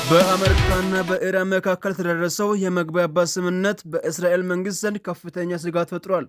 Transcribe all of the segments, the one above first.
በአሜሪካና በኢራን መካከል የተደረሰው የመግባቢያ ስምምነት በእስራኤል መንግስት ዘንድ ከፍተኛ ስጋት ፈጥሯል።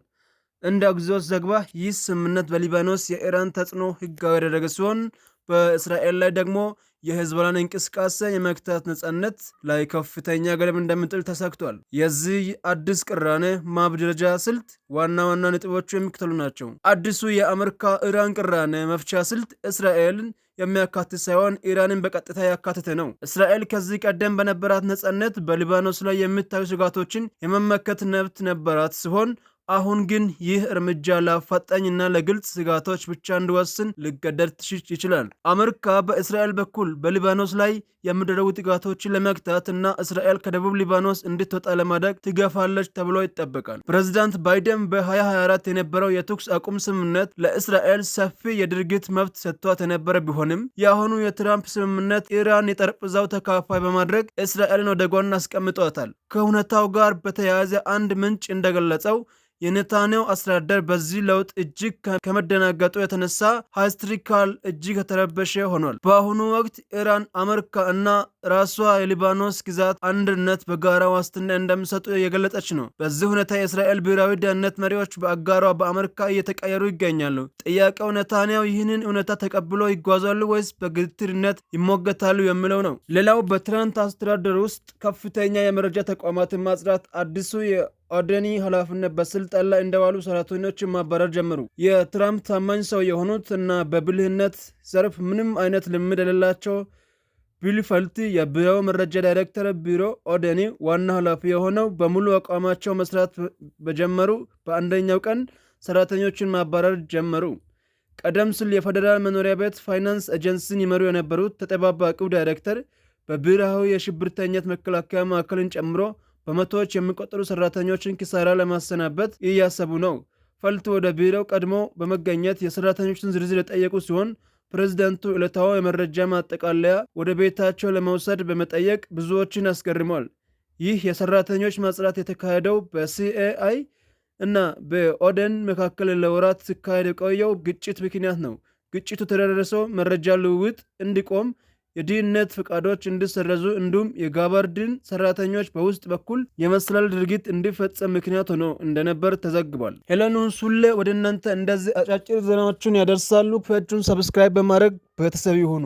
እንደ አክሲዮስ ዘገባ ይህ ስምምነት በሊባኖስ የኢራን ተጽዕኖ ህጋዊ ያደረገ ሲሆን፣ በእስራኤል ላይ ደግሞ የሂዝቦላን እንቅስቃሴ የመግታት ነጻነት ላይ ከፍተኛ ገደብ እንደሚጥል ተሰግቷል። የዚህ አዲስ ቅራኔ ማብረጃ ስልት ዋና ዋና ነጥቦቹ የሚከተሉ ናቸው። አዲሱ የአሜሪካ ኢራን ቅራኔ መፍቻ ስልት እስራኤልን የሚያካትት ሳይሆን ኢራንን በቀጥታ ያካተተ ነው። እስራኤል ከዚህ ቀደም በነበራት ነጻነት በሊባኖስ ላይ የሚታዩ ስጋቶችን የመመከት መብት ነበራት ሲሆን፣ አሁን ግን ይህ እርምጃ ለአፋጣኝና ለግልጽ ስጋቶች ብቻ እንዲወስን ሊገደድ ይችላል። አሜሪካ በእስራኤል በኩል በሊባኖስ ላይ የሚደረጉ ጥቃቶችን ለመግታት እና እስራኤል ከደቡብ ሊባኖስ እንድትወጣ ለማድረግ ትገፋለች ተብሎ ይጠበቃል። ፕሬዚዳንት ባይደን በ2024 የነበረው የተኩስ አቁም ስምምነት ለእስራኤል ሰፊ የድርጊት መብት ሰጥቷት የነበረ ቢሆንም፣ የአሁኑ የትራምፕ ስምምነት ኢራን የጠረጴዛው ተካፋይ በማድረግ እስራኤልን ወደ ጎን አስቀምጧታል። ከሁኔታው ጋር በተያያዘ አንድ ምንጭ እንደገለጸው፣ የኔታንያሁ አስተዳደር በዚህ ለውጥ እጅግ ከመደናገጡ የተነሳ hysterical እጅግ የተረበሸ ሆኗል። በአሁኑ ወቅት ኢራን፣ አሜሪካ እና ራሷ የሊባኖስ ግዛት አንድነት በጋራ ዋስትና እንደሚሰጡ እየገለጸች ነው። በዚህ ሁኔታ የእስራኤል ብሔራዊ ደህንነት መሪዎች በአጋሯ በአሜሪካ እየተቀየሩ ይገኛሉ። ጥያቄው ኔታንያሁ ይህንን እውነታ ተቀብሎ ይጓዛሉ ወይስ በግትርነት ይሞገታሉ የሚለው ነው። ሌላው በትራምፕ አስተዳደር ውስጥ ከፍተኛ የመረጃ ተቋማትን ማጽዳት። አዲሱ የኦደኒ ኃላፊነት በስልጣን ላይ እንደዋሉ ሰራተኞችን ማባረር ጀመሩ። የትራምፕ ታማኝ ሰው የሆኑት እና በብልህነት ዘርፍ ምንም አይነት ልምድ የሌላቸው ቢል ፈልቲ የብሔራዊ መረጃ ዳይሬክተር ቢሮ ኦደኒ ዋና ኃላፊ የሆነው በሙሉ አቋማቸው መስራት በጀመሩ በአንደኛው ቀን ሰራተኞችን ማባረር ጀመሩ። ቀደም ሲል የፌዴራል መኖሪያ ቤት ፋይናንስ ኤጀንሲን ይመሩ የነበሩት ተጠባባቂው ዳይሬክተር በብሔራዊ የሽብርተኝነት መከላከያ ማዕከልን ጨምሮ በመቶዎች የሚቆጠሩ ሰራተኞችን ኪሳራ ለማሰናበት እያሰቡ ነው። ፈልት ወደ ቢሮው ቀድሞ በመገኘት የሰራተኞችን ዝርዝር የጠየቁ ሲሆን፣ ፕሬዝዳንቱ ዕለታዊ የመረጃ ማጠቃለያ ወደ ቤታቸው ለመውሰድ በመጠየቅ ብዙዎችን አስገርሟል። ይህ የሰራተኞች ማጽዳት የተካሄደው በሲአይኤ እና በኦደን መካከል ለወራት ሲካሄድ የቆየው ግጭት ምክንያት ነው። ግጭቱ የተደረሰው መረጃ ልውውጥ እንዲቆም፣ የድህነት ፈቃዶች እንዲሰረዙ እንዲሁም የጋባርድን ሰራተኞች በውስጥ በኩል የመሰለል ድርጊት እንዲፈጸም ምክንያት ሆኖ እንደነበር ተዘግቧል። ሄለን ሱሌ ወደ እናንተ እንደዚህ አጫጭር ዜናዎችን ያደርሳሉ። ፔጁን subscribe በማድረግ ቤተሰብ ይሁኑ።